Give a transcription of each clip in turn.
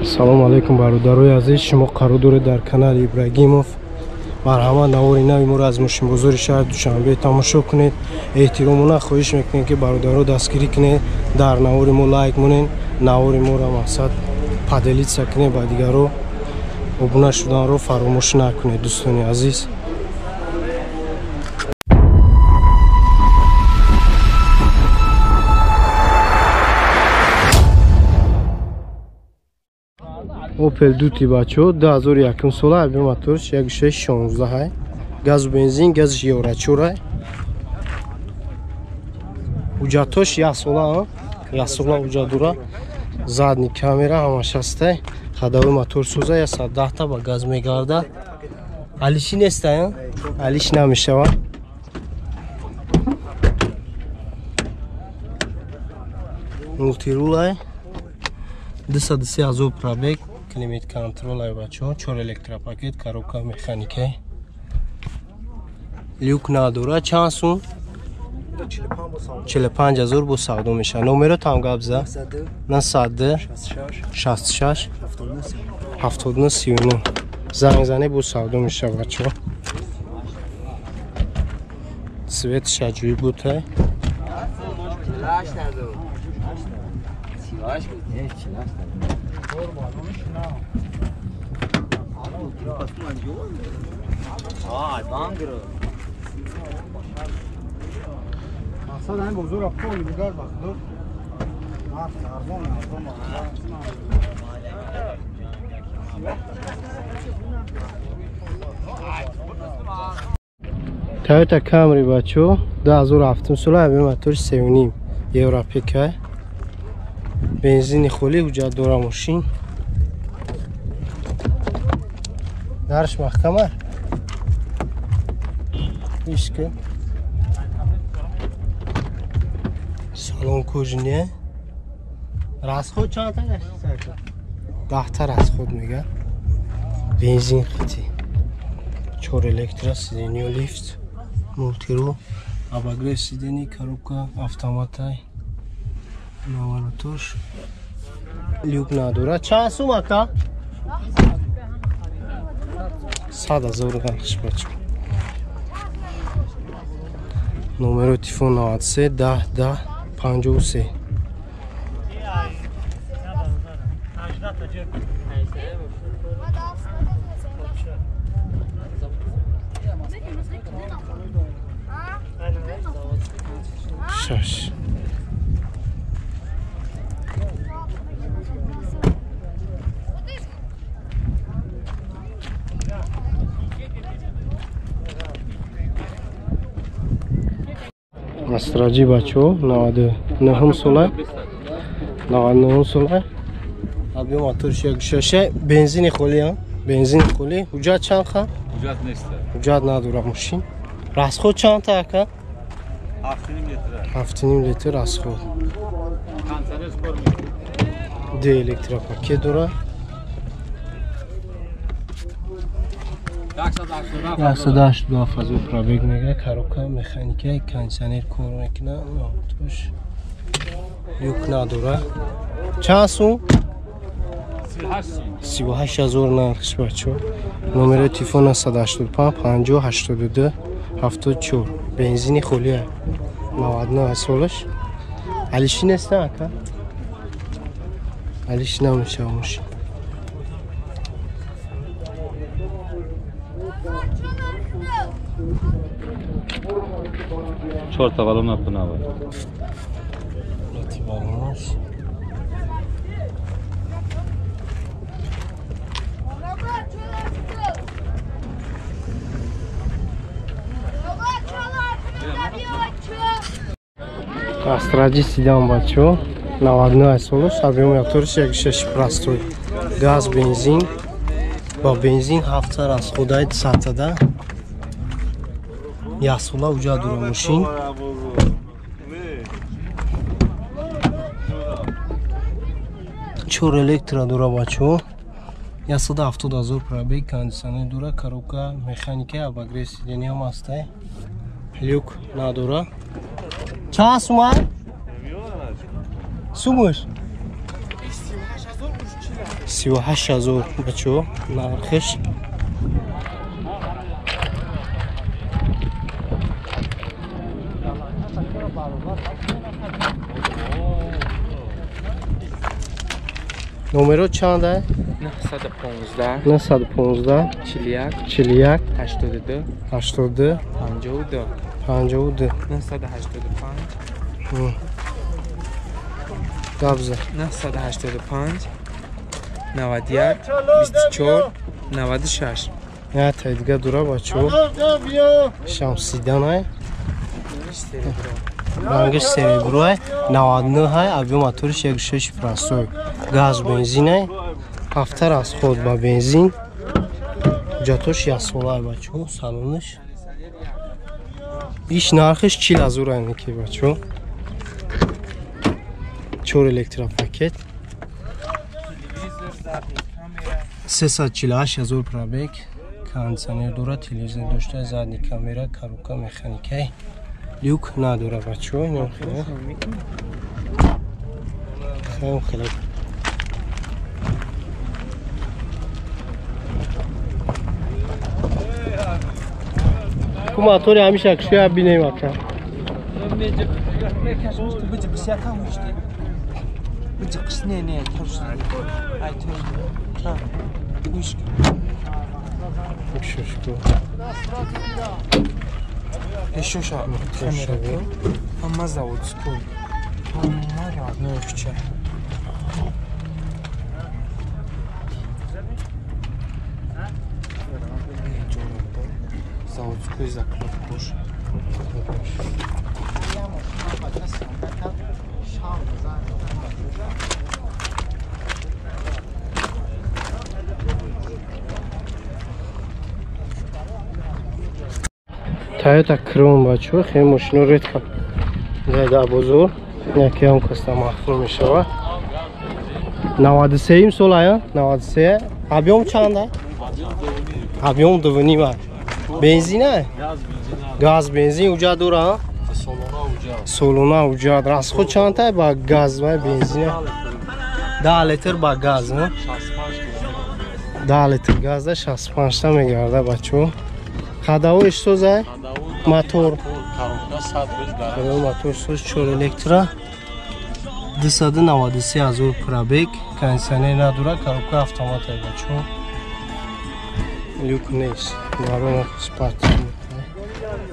Салом алейкум бародарои азиз, шумо қарор доред дар канали Ибрагимов. Марҳамат, навори нави моро аз мошинбозори шаҳри Душанбе тамошо кунед. Эҳтиромона хоҳиш мекунем, ки бародаро дастгирӣ кунед, дар навори мо лайк монед, навори моро мақсад поделиться кунед ба дигаро, обуна шуданро фаромӯш накунед, дӯстони азиз. Opel Duty бачо 2001 сола, объем моторш 1.6 газ бензин, газ евро 4. Ҳуҷҷатош 1 сола, 1 сола ҳуҷҷат дора. Задний камера ҳамаш ҳастай. Ходовой мотор соза 110 та ба газ мегарда. Алиши нестай, алиш намешава. Мултирулай 203 ҳазор пробег, климат контрол ай бачо, 4 электропакет, коробка механика. Люк надора. Чанд сум? 45 ҳазор бо савдо мешавад. Номеро там гап за 902 66 79 39. Занг зане бо савдо мешавад бачо. Цвет шаҷӯӣ бутай. Toyota Camry бачо 2007 сола, объем мотор 3.5 европейка. Бензини холӣ, ҳуҷҷат дора мошин. Дарш маҳкама. Ишки. Салон кожине. Расход чанд та гашт? 10 та расход мега. Бензин хити. 4 электро, сиденье лифт, мултирул, обогрев сидений, коробка автоматай. Наворотош. Люк надора. Чанд сум ака? 100 ҳазор нархш бачо. Номеро телефон 93 10 10 53. 6. Астраҷи бачо 99 сола, 99 сола, объем моторш 1.6, бензини холӣ, бензини холӣ. Ҳуҷҷат чанд ха? Ҳуҷҷат нест. Ҳуҷҷат надора мошин. Расход чанд та ака? 7.5 литр. 7.5 литр расход. Ду электропакет дора. 187 ҳазор пробег мега, коробка механика, кондиционер кор мекунад, тош люк надора. Чанд сум? 38 ҳазор нархш бачо. Номери телефон 985 50 82 74. Бензини холия 99 солаш. Алиши нест ака? Алиши намешава мошин. Чорта балон напунава. Астраҷи сидан бачо 99 солаш, объем моторш 1.6 простой. Газ бензин. Ба бензин 7 расходай сатада. 1 сола ҳуҷҷат дора мошин. 4 электро дора бачо. 170 ҳазор пробег, кондиционер дора, коробка механика, обогрев сиденья ҳам ҳастай. Люк надора. Чанд сума? Сумуш? 38 000 бачо нархиш. Номеро чанд ай? 915 915 41 41 82 82 52 52 985 Габза 985 91 24 96. Я та дига дура бачо. Шамсидан ай. Рангиш серебро ай. 99 ай, объем моториш 1.6 простой. Газ бензин ай. Ҳафта расход ба бензин. Ҳуҷҷатош яксола ай бачо, салонаш. Иш нархиш 40 000 ай ки бачо. 4 электропакет. 348 000 пробег, кондиционер дора, телевизор дошта, задний камера, коробка механикай. Люк надора бачо, ино хеле. Хеле хеле. Ку мотори ҳамиша кушоя бинем ака. Шушку. Шуша камера. Ҳама заводской. Ҳама родной куча. Заводской заклёпкош. Toyota Crown бачо, хеле мошино редко дар бозор, яке ҳам каста маҳфул мешавад. 93 сол ая, 93. Объем чанд ай? Объем 2.5 ай. Бензин ай? Газ бензин уҷа дора? Солона уҷа. Расход чанд ай ба газ ва бензин? 10 литр ба газ, 10 литр газ да 65 та мегарда бачо. Ходовой соз ай? Мотор. Мотор соз 4 электро. 293 000 пробег, кондиционер надора, коробка автомат ай бачо. Люк нест. Барон спортивный.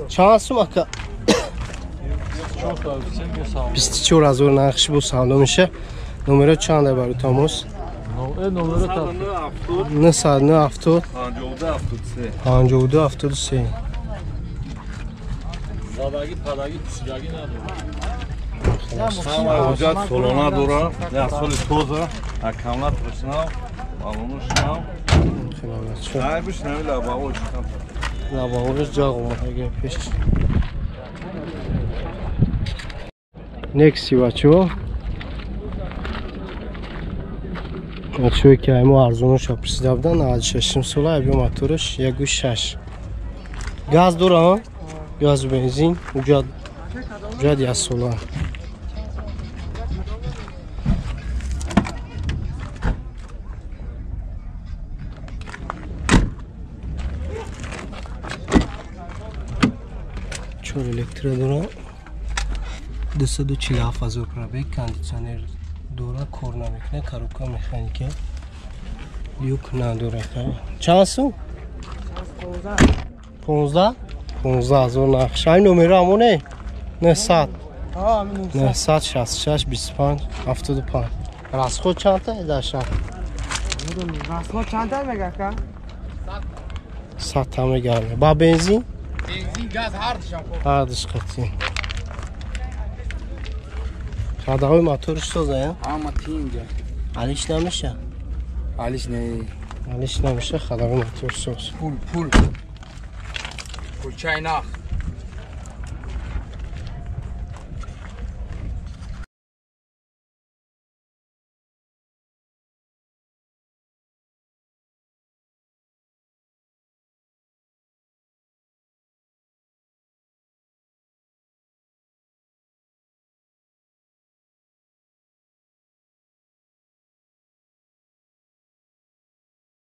Чанд сум ака? 24 000 нархиш бо савдо меша. Номеро чанд ай барои тамос? 970 52 73. Задаги падаги пусидаги надора. Ҳама ҳуҷҷат солона дора, як соли тоза, аккумуляторш нав, баллонош нав. Айбиш нави лабавош. Лабавош ҷағ омадаги пеш. Некси бачо. Бачое ки аймо арзоноша пурсида будан, 96 сола, айби мотораш 1.6. Газ дора, газ бензин, уҷад як сола. Чор электро дора, 247 000 пробег, кондиционер дора, кор намекунад, коробка механика, люк надора. Чанд сум? 15 15 000 нархш. Ай номеро ҳамоне? 900 966 25 75. Расход чанд та дар шаҳр? Расход чанд та мега ака? 100 та мегарда. Ба бензин? Бензин, газ ҳардушам. Ҳардуш қатъи. Ходовой моториш соза, Ама тинга. Алиш намеша? Алиш не. Алиш намеша, ходовой мотор соз. Пул, пул. Пул чайнах.